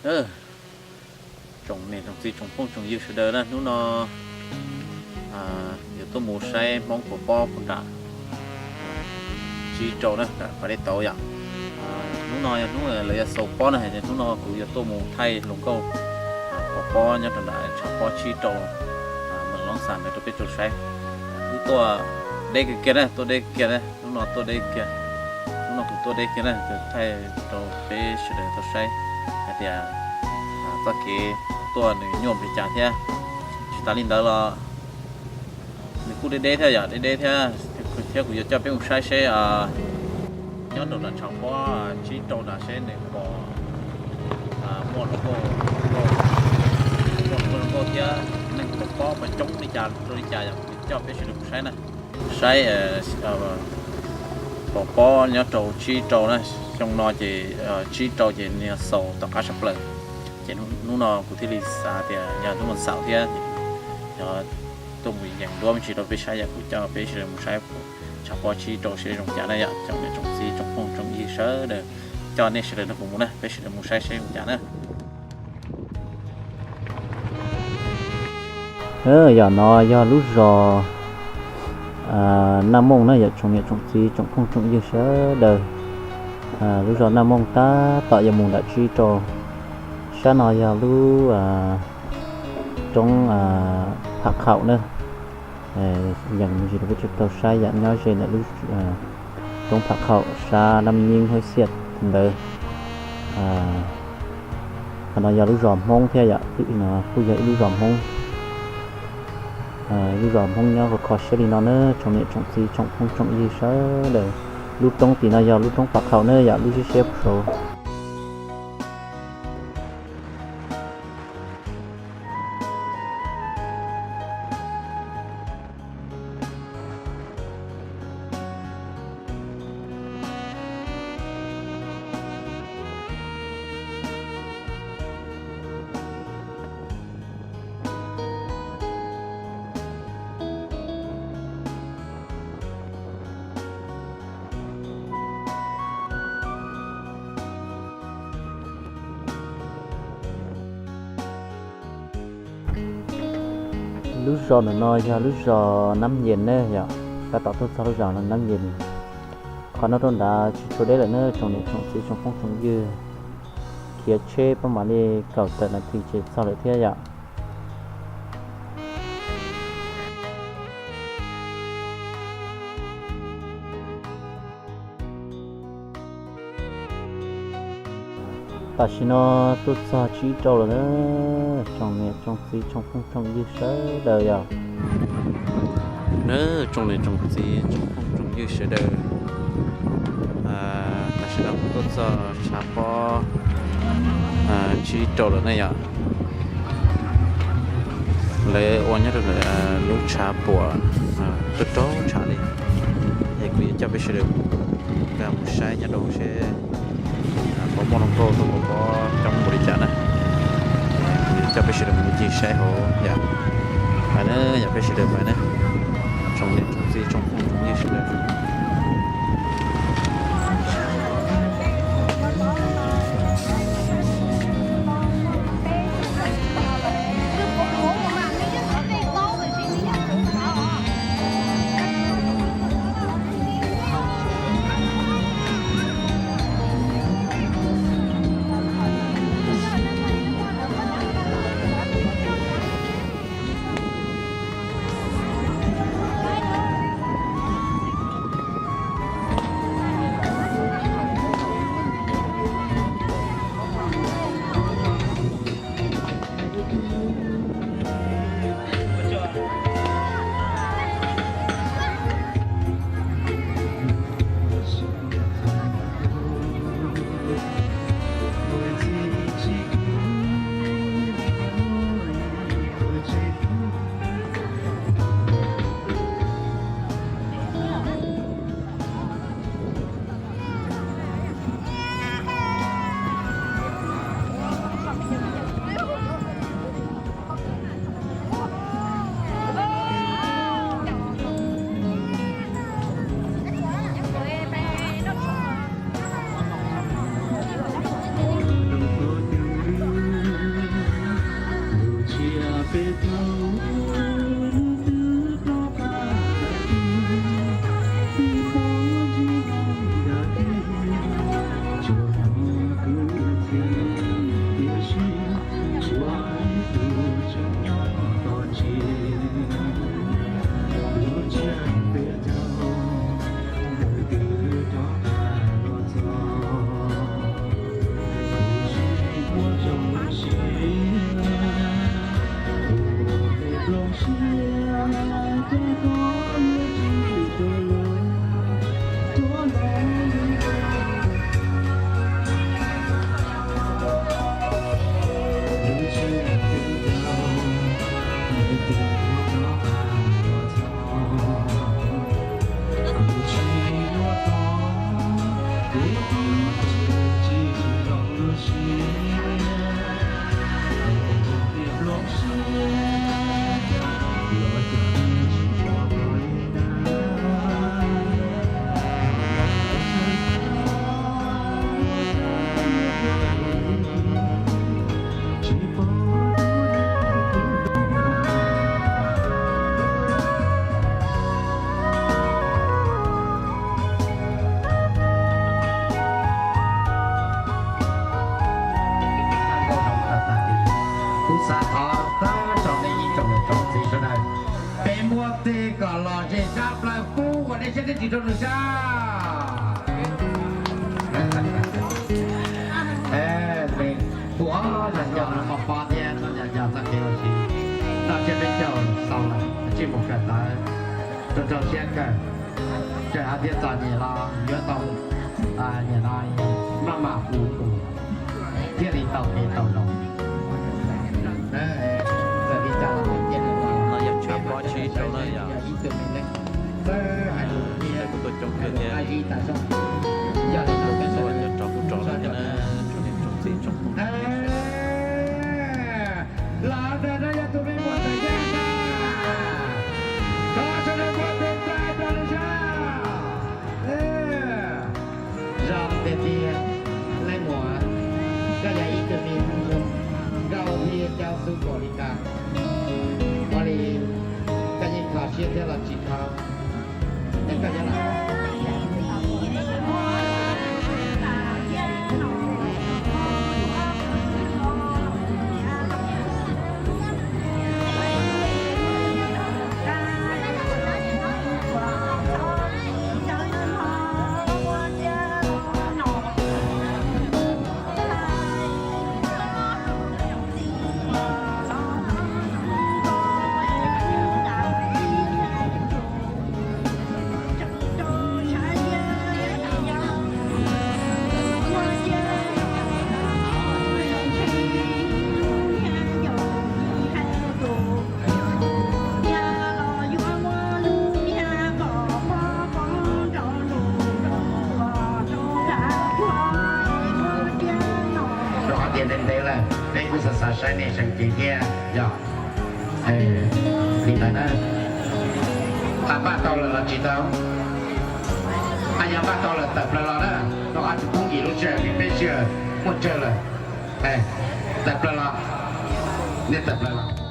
Tsoom niam tsoom txiv tsoom phooj tsoom ywg sawv daws na, hnub no yuav tuaj mus saib Hmoob pov pob puag nram tsib rau na, nram pas dej tauv yom. Hnub no yog hnub lawv yuav xaus pob na, hnub no kuv yuav tuaj mus thaij hluas nkauj pov pob nyob rau nram tshav pob tsib rau, Moos Loob Xas ntawd rau peb tau saib. Wb tuaj deb kiag kiag na, tuaj deb kiag na, hnub no tuaj deb kiag. Hnub no kuv tuaj deb kiag na, thaij rau peb sawv daws tau saib hais tias txoj kev tuaj nws nyuaj npaum li cas thiab. Tsis tas li ntawd los nws kuj deb deb thiab yom, deb deb thiab, thiab kuv yuav coj peb mus saib seb nyob rau nram tshav pob tsib rau nram seb nws pom muaj hluas nkauj, muaj hluas nkauj thiab neeg pov pob puas coob li cas rau li cas yom, kuv yuav coj peb sawv daws mus saib na. Saib pov pob nyob rau tsib rau na, xyoo no ces tsib rau ces nws xaus tom qab tshaj plaws. Ces hnub no kuv thiaj li xav tias yog hnub no xaus thiab, yog tuaj mus yees duab me ntsis rau peb saib, yog kuv coj peb sawv daws mus saib tshav pob tsib rau seb zoo cas na yom. Tsoom niam tsoom txiv tsoom phooj tsoom ywg sawv daws, coj nej sawv daws nrog kuv mus na, peb sawv daws mus saib seb zoo cas na. Yog no yog lub zos Naj Mooj na yom, tsoom niam tsoom txiv tsoom phooj tsoom ywg sawv daws. Lub zos Naj Mooj tab tom yuav mus nram tsib rau. Sab no yog lub roob Pham Qhaum na. Yees me ntsis rau peb tau saib yom, nyob ze ntawm lub roob Pham Qhaum sab Naj Nyieb Huab Xiaj ntawd. Qhov no yog lub zos Hmoob thiab yom, kuj yog ib lub zos Hmoob. Lub zos Hmoob nyob kho kho siab li no na, tsoom niam tsoom txiv tsoom phooj tsoom ywg sawv daws. Lub roob tim no yog lub roob Pham Qhaum na yom, lub siab siab puag saud. Lub zos ntawm no yog lub zos Nab Yes ne yom, tab tom tuaj txog lub zos Nab Yes. Qhov no rau nrad tsis tshua deb lawm na tsoom niam tsoom txiv tsoom phooj tsoom ywg, khiav tsheb pab mam li kaum tawm nas this ces txog lawm thiab yom. Tam sim no tuaj txog tsib rau lawm na, tsoom niam tsoom txiv tsoom phooj tsoom ywg sawv daws yom. Na, tsoom niam tsoom txiv tsoom phooj tsoom ywg sawv daws, tam sim no kuv tuaj txog tshav pob tsib rau lawm ne yom. Lawv ua nyob rau ntawm lub tshav puam rau rau tshav li, es kuv yuav coj peb sawv daws nkag mus saib nyob rau seb puas muaj hluas nkauj tuaj pov pob coob npaum li cas na. Kuv yuav coj peb sawv daws mus ncig saib hauv yom. Pais na yom, peb sawv daws pais na, tsoom niam tsoom txiv tsoom phooj tsoom ywg sawv daws. Kuv xav thov tag tsoom nej ib tsoom niam tsoom txiv sawv daws, peb muab tig kom los ze sab plaws pub ua nej siab tib si rau nws sab. Kuv ob yam nco no pov pob thiab, ob yam nco txoj kev ua si, noj tsiab peb caug xaus lawm, tsij mus kawm ntawv rau rau siab kawg. Txawm hais tias txom nyem los yuav tau, nyem no maj mam ua mus thiaj li tau kev tau noj. Txawm li cas los cia nws los, no yog tshav pob tsib rau na yom. Yog ib tug me neeg txawj hais lus thiab kuj tuaj coob kawg thiab. Yog li ntawd peb sawv daws cov rog kuj rov lawm thiab na, tsoom niam tsoom txiv tsoom phooj ywg. Los ntawm no yog tus me muam ntawm yaj na, thov sawv daws muab tus play rau nws sab. Zoo tiag tiag, leej muam, koj yog ib tug me hmoob zoo nkauj thiab caub xub npaum li cas. Ua li, koj yeej kho siab thiab los tsis kho? Es koj yuav los Rau qhov tias ntev ntev lawm peb kuj xav xav saib nej seem ceeb thiab yog li ntawd na. Npaj tau lawm los tsis tau? Yog npaj tau lawm tawm plaws los na, rau qhov tsis pub nkim lub sij hawm vim peb sij hawm muaj tsawg lawm. Tawm plaws los, nej tawm plaws los.